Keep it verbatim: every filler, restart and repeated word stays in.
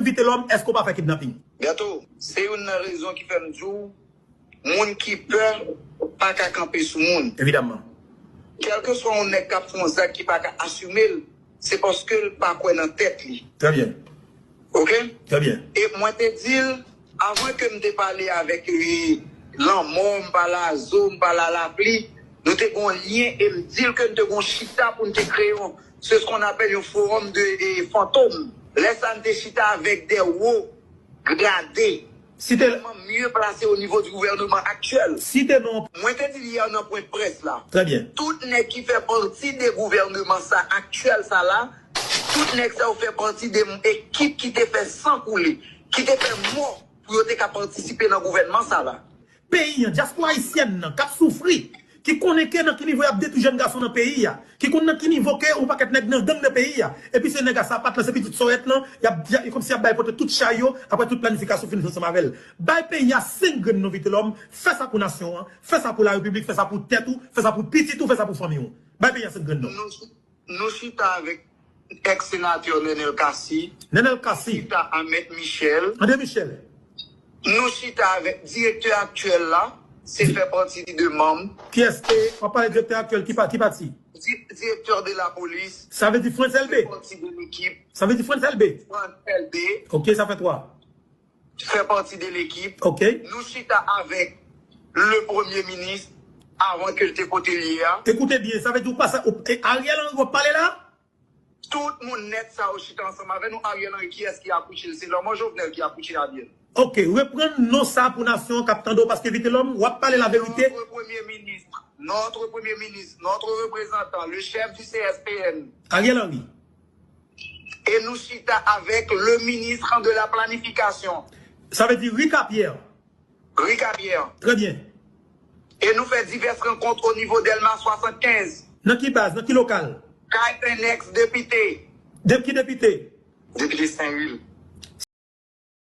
Vitelhomme, èske w pa fè kidnaping? Bertho, se youn nan rezon ki fè m di w, moun ki pè pa ka kanpe sou moun. Evidamman. Kèlkeswa yon nèg k ap fè yon zak ki pa ka asime l, se paske l pa kwè nan tèt li. Trè byen. Oke? Trè byen. E mwen te di l, avan ke m te pale avèk li, lanmò, m pale a zo, m pale a lapli, nou te gen yon lyen e m di l ke n te gen yon chita pou n te kreye yon, se ce qu'on appelle yon forum de e, fantòm. Lè sa a, n te chita avèk de wo grade, tèlman mye plase o nivo di gouvènman aktyèl. Site non. Mwen te di l yè nan pwen près la. Trè byen. Tout nèg ki fè pati de gouvènman sa aktyèl sa la, tout nèg sa yo fè pati de ekip ki te fè san koule, ki te fè mò pou yo te ka patisipe nan gouvènman sa la. Peyi an, dyaspora ayisyèn nan, k ap soufri, ki konnen ke nan ki nivo y ap detwi jèn gason nan peyi a, ki konn nan ki nivo ke yon pakèt nèg nan gang nan peyi a, epi se nèg a sapat lan, se pitit sòyèt lan, y ap, y ap, kòmsi y ap bay pote tout chay yo, apre tout planifikasyon fin fèt ansanm avè l. Bay peyi a senk grenn non, Vitelhomme, fè sa pou nasyon an, fè sa pou larepiblik, fè sa pou tèt ou, fè sa pou pitit ou, fè sa pou fanmi w. Bay peyi a senk grenn non. Nou, nou chita avèk èks senatè Nenel Cassy. Nenel Cassy. Chita a Mèt Michel. André Michel. Nou chita avèk direktè aktyèl la, se fè pati de manm. Kiyès? W ap pale direktè aktyèl, ki pa, ki pati? Di-, direktè de la polis. Sa vle di Frantz Elbé? Fè pati de lekip. Sa vle di Frantz Elbé? Frantz Elbé. Ok, sa fè twa. Fè pati de lekip. Ok. Nou chita avèk le premye minis avan ke l te kote l ye a. Ekoute byen, sa vle di ou pa sa, ou, e Ariel Henry w ap pale la? Tout moun nèt sa yo chita ansanm avè nou. Ariel Henry, kiyès ki akouche l? Se lanmò Jovenel ki akouche Ariel. Ok, reprann non sa pou nasyon an k ap tande w, paske Vitelhomme, w ap pale laverite. Notre Premier ministre, notre Premier ministre, notre représentant, le chef du C S P N. Ariel Henry. E nou chita avèk le ministre de la planification. Sa vle di Ricapierre. Ricapierre. Trè byen. E nou fè divès rankont o nivo Dèlma swasannkenz. Nan ki baz, nan ki lokal? Kay yon èks depite. De ki depite? Depite Senwil.